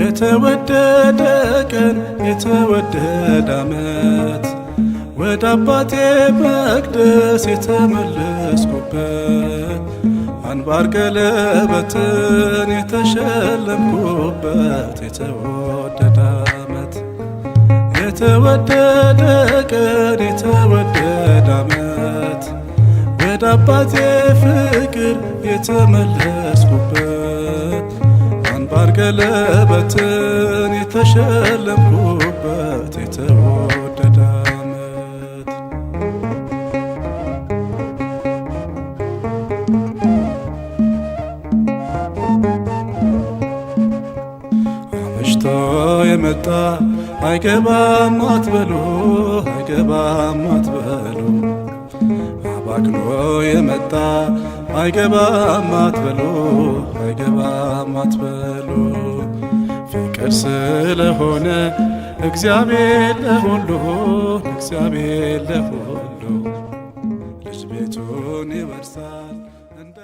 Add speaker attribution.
Speaker 1: የተወደደ ቀን የተወደደ ዓመት ወደ አባቴ መቅደስ የተመለስኩበት አንባር ቀለበትን የተሸለምኩበት የተወደደ ዓመት የተወደደ ቀን የተወደደ ዓመት ወደ አባቴ ፍቅር የተመለስኩበት አንባር ቀለበትን የተሸለምኩበት የተወደደ ዓመት። አምሽቶ የመጣ አይገባም አትበሉ፣ አይገባም አትበሉ፣ አባክኖ የመጣ አይገባም አትበሉ፣ አይገባም አትበሉ። ፍቅር ስለሆነ እግዚአብሔር ለሁሉ፣ እግዚአብሔር ለሁሉ ልጅ ቤቱን ይወርሳል እንደ